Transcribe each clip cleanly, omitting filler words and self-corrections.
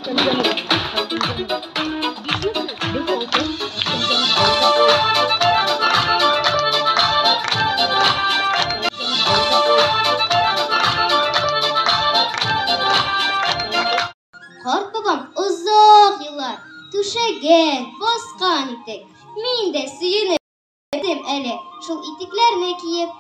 Карт бабам озак еллар түшәгән, баскан итек. Мин дә сөенеп идем әле шул итекләрне киеп.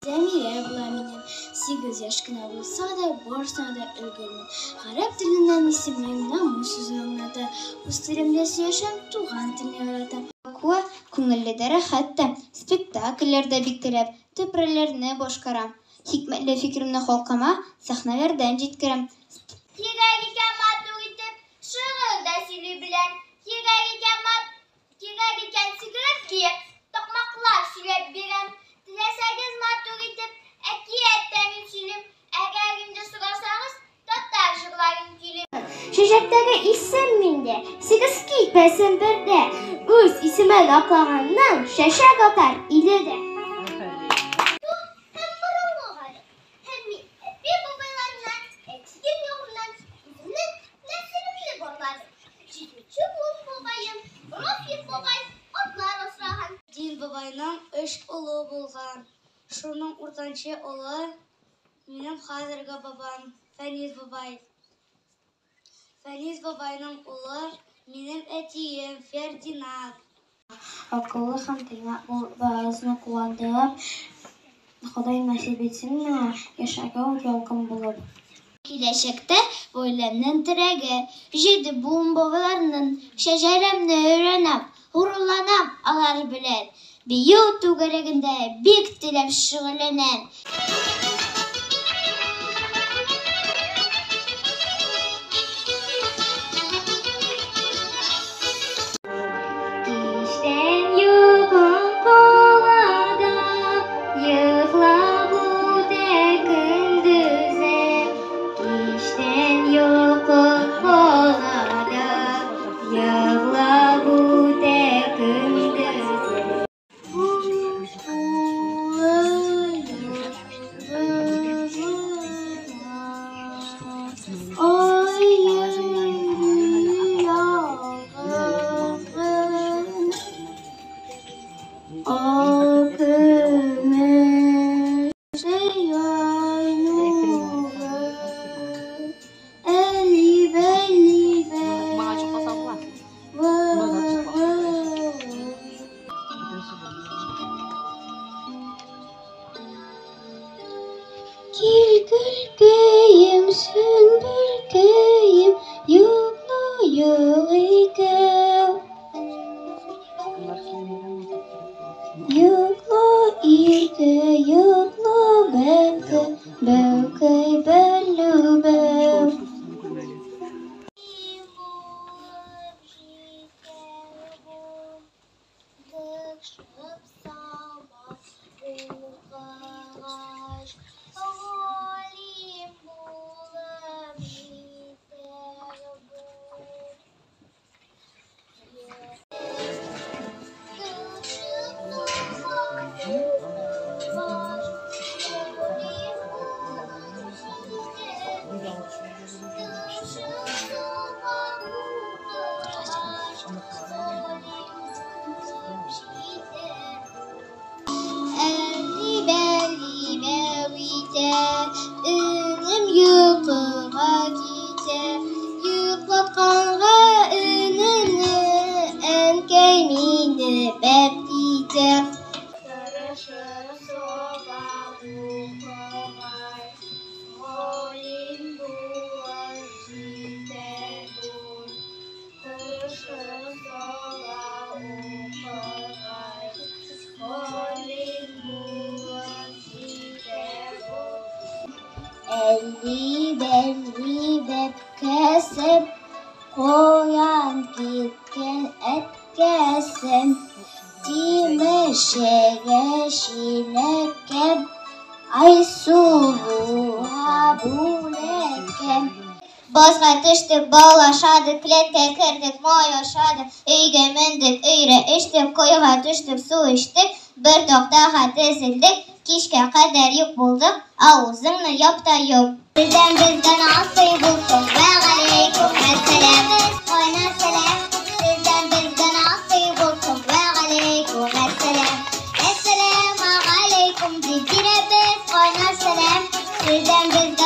Зәмирә була минем. 8 яшь кенә булса да, барысына да өлгермен. Гарәп теленнән исемем намус сүзен аңлата. Үз телемдә сөйләшәм, туган телне яратам. Акуа күңелле дә, рәхәт тә. Спектакльләрдә бик теләп, төп рольләрне башкарам. Хикмәтле фикеремне халкыма сәхнәләрдән җиткерәм. Кирәк икән матур итеп, шигырь дә сөйли беләм. Кирәк икән мат, кирәк икән сикереп киеп, такмаклар сөйләп бирәм. Теләсәгез матур итеп, әкият тә мин сөйлим. Әгәр инде сорасагыз, татар җырларын көйлим. Чәчәктәге исем миндә, сигез китмәсен бер дә. Үз исемен аклаганның чәчәк атар иле дә. Һәм борынгы гарәп, һәм мин әби бабайларымнан, әтием ягыннан үземнең нәселемне барладым. Җиденче буын бабаем, Рафик бабай атлар асраган. Дин бабайның өч улы булган. Шуның уртанчы улы минем хәзерге бабам Фәнис бабай. Фәнис бабайның улы минем әтием Фердинанд. Акыллы һәм тыйнак булып, барыбызны куандырып, Ходай насыйп итсен миңа яшәргә ялкын булып. Киләчәктә гаиләмнең терәге, җиде буын бабаларның шәҗәрәмне өйрәнәм, горурланам алар белән. Бию түгәрәгендә бик теләп шөгыльләнәм. Кичтән йокым кала да, йоклап үтә көндезем. Кичтән йокым кала да, йоклап үтә көндезем. Буш кулы йолдызына, ай йөри ялгыз гына. Ал көмеш ай нуры, әлли бәлли бәл, Кил гөлкәем, сөмбелкәем, йоклыйк икәү. Йокла иркә, йокла бәбкә, бәүкәй бәллү бәү. Булып җитәр булдык шып сабак укыгач, галим булып җитәр бу. Тырышып сабак укыгач, галим булып җитәр бу. Тырышып сабак укыгач, галим булып җитәр бу. Әлли бәлли бәү итә, энем йокыга китә. Йоклатканга энемне, әнкәй мине бәп итә. Тырышып сабак укыгач, галим булып җитәр бу. Тырышып сабак укыгач, галим булып җитәр бу. Әлли бәлли бәбкәсем, каян киткән әткәсем, тимерчегә чиләккә, Айсылуга бүләккә. Базга төштек, бал ашадык, келәткә кердек, май ашадык, өйгә мендек, өйрә эчтек, коега төштек, су эчтек, бер тактага тезелдек, кичкә кадәр юк булдык, авызыңны яп та йом. Бездән безгә насыйп булсын, вә галәйкүм әссәлам. Җибәрәбез кайнар сәлам. Сездән безгә